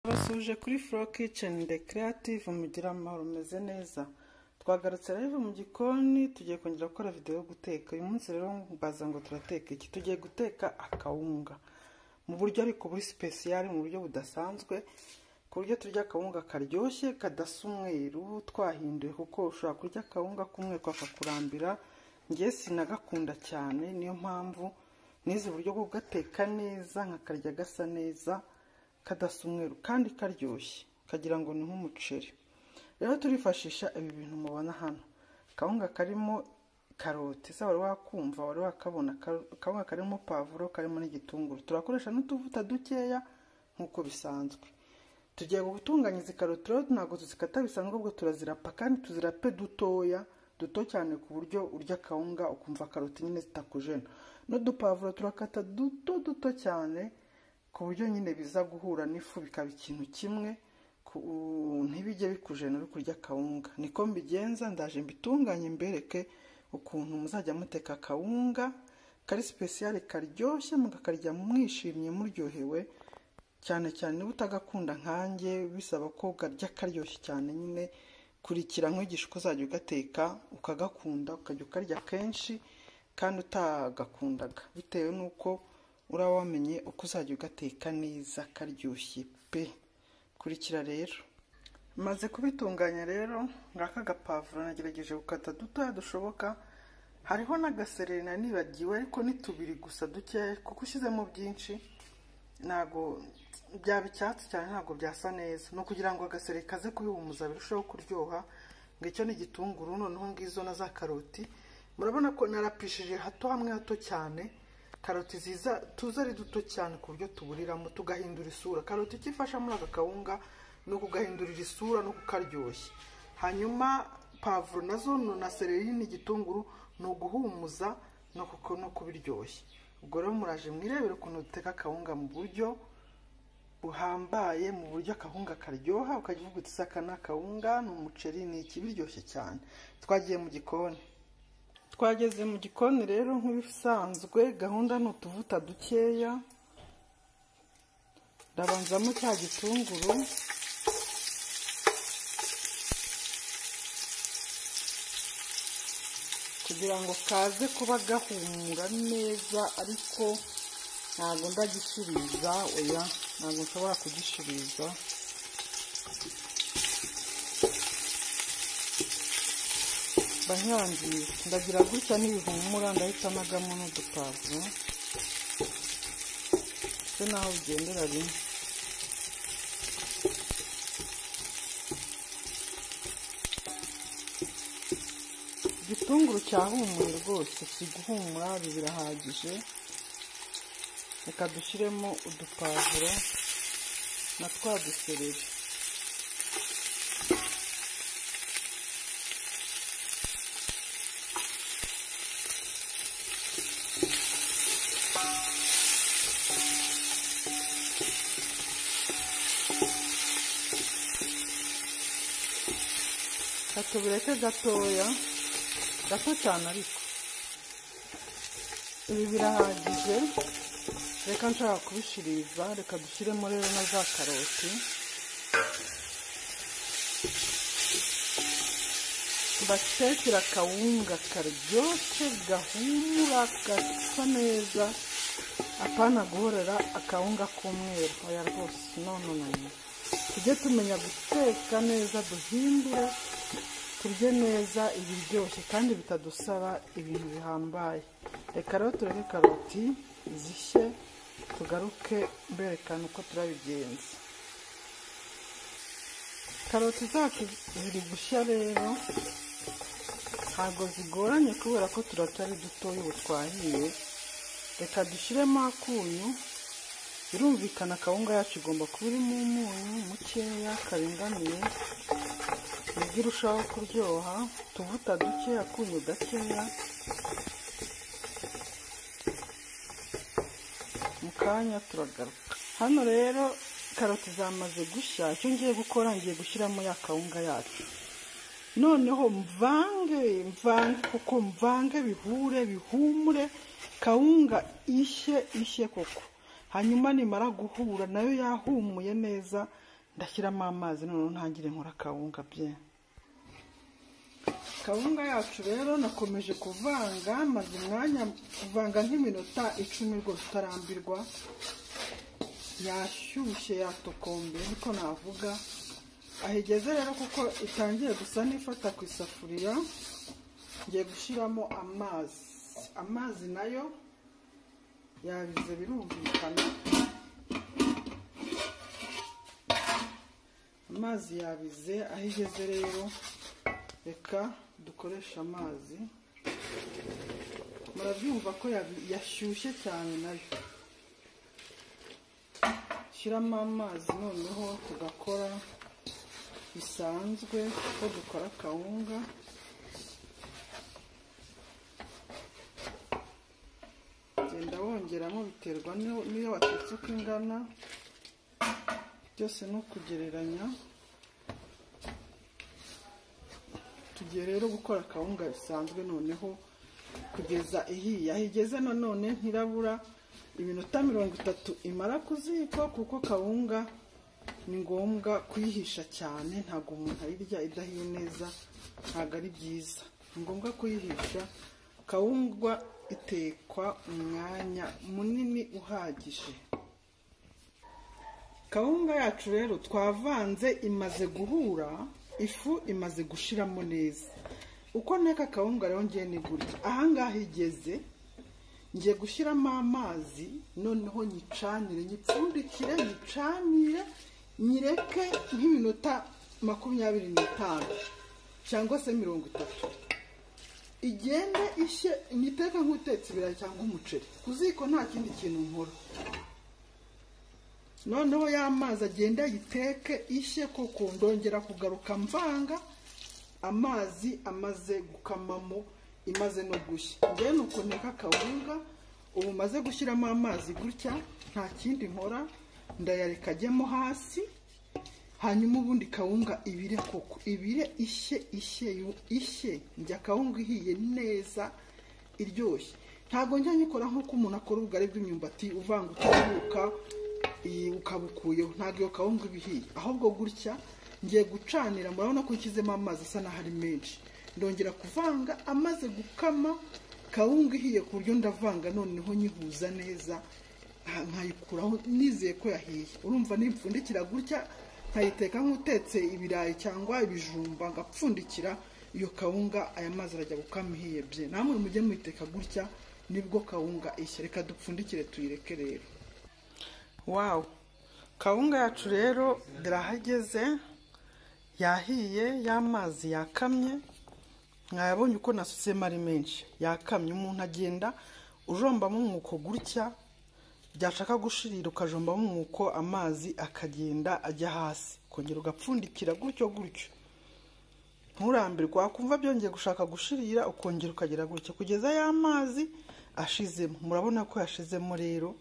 Tubasuhuje kuri Flo Kitchen The Creative, mugira amahoro, meze neza. Twagarutse live mu gikoni, tugiye kongera gukora video yo guteka. Uyu munsi rero mbaza ngo turateka iki? Tugiye guteka akawunga mu buryo ariko buri special, mu buryo budasanzwe, ku buryo turya akawunga karyoshye kadasa umweru twahinduye, kuko ushobora kurya akawunga k'umweru kakakurambira. Njye sinagakunda cyane, niyo mpamvu nize uburyo bwo kugateka neza nkakarya gasa neza kadasa umweru kandi karyoshye, kagira ngo ni nk'umuceri. Rero turifashisha ibi bintu mubona hano. Akawunga karimo karoti, se wari wakumva, wari wakabona? Akawunga karimo pavuro, karimo n'igitunguru. Turakoresha n'utuvuta dukeya nk'uko bisanzwe. Tugiye gutunganya izi karoti rero, ntabwo tuzikata bisanzwe, ubwo turazirapa kandi tuzirape dutoya duto cyane, ku buryo urya akawunga ukumva karoti nyine zitakujena. N'udupavuro turakata duto duto cyane, ku buryo nyine biza guhura n'ifu bikaba ikintu kimwe, ntibijye bikujena uri kurya akawunga. Niko mbigenza, ndaje mbitunganye mbereke ukuntu muzajya muteka akawunga kari special karyoshye, mukakarya mwishimye muryohewe cyane cyane. Niba utagakunda nkanjye, bisaba ko karya karyoshye cyane nyine, kurikira nkwigisha uko uzajya ugateka ukagakunda, ukajya ukarya kenshi kandi utagakundaga, bitewe n'uko uraba wamenye uko uzajya ugateka neza karyoshye pe. Kurikira rero. Maze kubitunganya rero, ngaka agapavuro nagerageje gukata dutoya dushoboka. Hariho n'agasereri nanibagiwe, ariko ni tubiri gusa dukeya, kuko ushyizemo byinshi ntago byaba icyatsi cyane, ntabwo byasa neza. Ni ukugira ngo agasereri kaze kubihumuza birusheho kuryoha. Ngo icyo ni igitunguru, noneho ngizo na za karoti. Murabona ko narapishije hato hamwe hato cyane, karoti ziza tuza ari duto cyane ku buryo tuburiramo tugahindura isura. Karoti icyo ifasha muri aka kawunga ni ukugahindurira isura no kukaryoshya. Hanyuma pavuro nazo na seleri n'igitunguru ni uguhumuza no kubiryoshya. Ubwo rero muraje mwirebere ukuntu duteka akawunga mu buryo buhambaye, mu buryo akawunga karyoha, ukajya uvuga uti aka ni akawunga, ni umuceri, ni iki, biryoshye cyane. Twagiye mu gikoni. Twageze mu gikoni rero nk'ibisanzwe, gahunda ni utuvuta dukeya. Ndabanzamo cya gitunguru, kugira ngo kaze kuba gahumura neza, ariko ntabwo ndagishiriza, oya ntabwo nshobora kugishiriza. Banyangiza ndagira gutya, n'ibihumura ndahita nagamo n'udupavuro, se naho bigendera rimwe. Igitunguru cyahumuye rwose, si guhumura birahagije. Reka dushyiremo udupavuro na twa dusereri. Tubireke gatoya, gato cyane, ariko ibi birahagije. Reka nshaka kubishiriza, reka dushyiremo rero na za karoti. Batekera akawunga karyoshye gahumura gasa neza, apana guhorera akawunga k'umweru, oya rwose, no no no. Tujye tumenya guteka neza, duhindure, turye neza ibiryoshye kandi bitadusaba ibintu bihambaye. Reka rero tureke karoti zishye, tugaruke mberekana uko turabigenza. Karoti zacu ziri gushya rero, ntabwo zigoranye kubera ko turatari dutoya ubu twahiye. Reka dushyiremo akunyu. Birumvikana akawunga yacu igomba kuba irimo umunyu mukeya karinganiye, nibwo irushaho kuryoha. Utuvuta duke, akunyu gakeya. Mu kanya turagaruka. Hano rero karoti zamaze gushya, icyo ngiye gukora ngiye gushyiramo ya kawunga yacu. Noneho mvange mvange, kuko mvange bihure bihumure, kawunga ishye ishye koko. Hanyuma nimara guhura nayo yahumuye neza, Ndashyiramo amazi noneho ntangire nkora kawunga bye. Kawunga yacu rero nakomeje kuvanga, maze umwanya kuvanga nk'iminota 10 rwose utarambirwa. Yashyushye yatokombeye niko navuga. Ahigeze rero kuko itangiye gusa n'ifata ku isafuriya, ngiye gushyiramo amazi. Amazi nayo yabize birumvikana, amazi yabize. Ahigeze rero reka dukoresha amazi. Murabyumva ko yashyushye cyane nayo. Shyiramo amazi noneho tugakora bisanzwe ko dukora kawunga. Genda wongeramo biterwa n'iyo watetse uko ingana, byose ni ukugereranya. Tugiye rero gukora kawunga bisanzwe noneho kugeza ihiye. Aho igeze nanone ntirabura iminota 30 imara ku ziko, kuko kawunga ni ngombwa kuyihisha cyane, ntabwo umuntu ayirya idahiye neza, ntabwo ari byiza. Ni ngombwa kuyihisha. Kawunga itekwa umwanya munini uhagije. Kawunga yacu rero twavanze imaze guhura, ifu imaze gushiramo neza. Uko nteka kawunga rero ngiye ni gutya. Ahangaha igeze ngiye gushyiramo amazi, noneho nyicanire, nyipfundikire, nyicanire, nyireke nk'iminota 25 cyangwa se 30, igende ishye. Nyiteka nk'utetse ibirayi cyangwa umuceri ku ziko, nta kindi kintu nkora. Noneho ya mazi agenda yiteke ishye koko. Ndongera kugaruka mvanga amazi amaze gukamamo, imaze no gushya. Njyewe nuko nteka kawunga. Ubu maze gushyiramo amazi gutya, nta kindi nkora, ndayareka ajyemo hasi. Hanyuma ubundi kawunga ibire koko, ibire ishye ishye ishye. Njya kawunga ihiye neza iryoshye. Ntabwo njya nyikora nk'uko umuntu akora ubugari bw'imyumbati uvanga utaruka ukabukuyeho, ntabwo iyo kawunga iba ihiye. Ahubwo gutya ngiye gucanira, murabona ko nshyizemo amazi asa n'aho ari menshi. Ndongera kuvanga amaze gukama, kawunga ihiye ku buryo ndavanga noneho nyihuza neza, nkayikuraho nizeye ko yahiye. Urumva nimpfundikira gutya nkayiteka nk'utetse ibirayi cyangwa ibijumba, ngapfundikira iyo kawunga, aya mazi arajya gukama ihiye bye. Namwe mujye muyiteka gutya, nibwo kawunga ishya. Reka dupfundikire tuyireke rero. Wow, kawunga yacu rero dirahageze, yahiye, y'amazi yakamye. Mwabonye uko nasutsemo ari menshi, yakamye. Umuntu agenda ujombamo umwuko gutya, byashaka gushirira ukajombamo umwuko, amazi akagenda ajya hasi, ukongera ugapfundikira gutyo gutyo, nturambirwa. Wakumva byongeye gushaka gushirira ukongera ukagera gutya kugeza ya mazi ashizemo. Murabona ko yashizemo rero,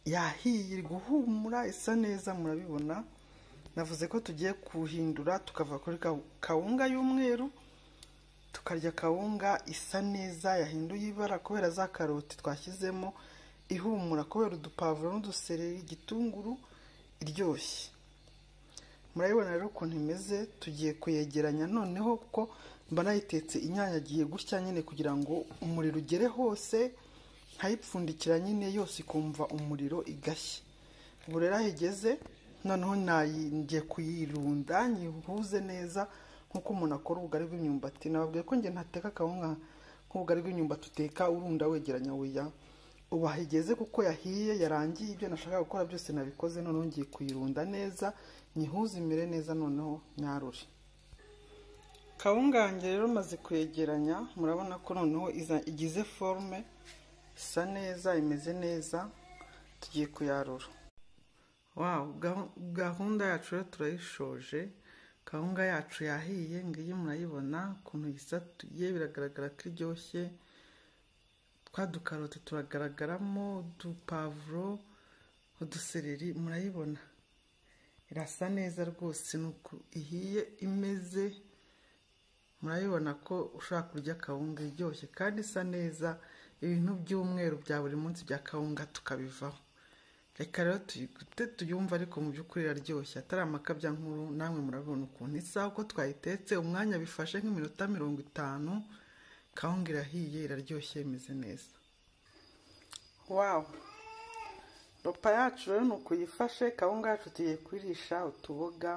yahiye, iri guhumura, isa neza, murabibona. Navuze ko tugiye kuhindura tukava kuri kawunga y'umweru tukarya kawunga isa neza, yahinduye ibara kubera za karoti twashyizemo, ihumura kubera udupavuro n'udusereri, igitunguru, iryoshye. Murabibona rero ukuntu imeze. Tugiye kuyegeranya noneho, kuko mba nayitetse inyanyagiye gutya nyine kugira ngo umuriro ugere hose, nkayipfundikira nyine yose ikumva umuriro igashya. Ubu rero aho igeze noneho ngiye kuyirunda nyihuze neza nk'uko umuntu akora ubugari bw'imyumbati. Nababwiye ko njye ntateka kawunga nk'ubugari bw'imyumbati uteka urunda wegeranya, oya. Ubu aho igeze kuko yahiye yarangiye, ibyo nashakaga gukora byose nabikoze. Noneho ngiye kuyirunda neza nyihuze imere neza, noneho nyarure. Kawunga yanjye rero maze kuyegeranya, murabona ko noneho igize forme, isa neza, imeze neza. Tugiye kuyarura. Wow, gahunda yacu rero turayishoje. Kawunga yacu yahiye, ngiyi murayibona ukuntu yisatuye, biragaragara ko iryoshye. Twa dukaroti turagaragaramo, udupavuro, udusereri, murayibona irasa neza rwose. Nuko ihiye imeze, murabibona ko ushaka kurya kawunga iryoshye kandi isa neza. Ibintu by'umweru bya buri munsi bya kawunga tukabivaho. Reka rero tuyigute tuyumve, ariko mu by'ukuri iraryoshye atari amakabya nkuru. Namwe murabibona ukuntu isa uko twayitetse, umwanya bifashe nk'iminota 50. Kawunga irahiye, iraryoshye, imeze neza. Wow, repas yacu rero ni ukuyifashe. Kawunga yacu tugiye kuyirisha utuboga,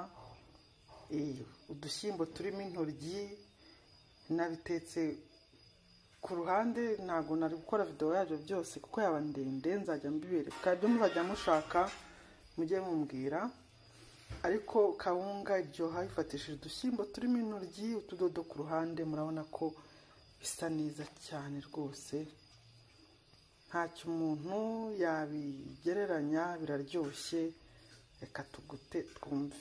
udushyimbo turimo intoryi. Nabitetse ku ruhande, ntabwo nari gukora videwo yabyo byose kuko yaba ndende. Nzajya mbibereka ibyo muzajya mushaka, mujye mumbwira. Ariko kawunga iryoha yifatishije udushyimbo turimo intoryi, utudodo ku ruhande. Murabona ko bisa neza cyane rwose, ntacyo umuntu yabigereranya, biraryoshye. Reka tugute twumve.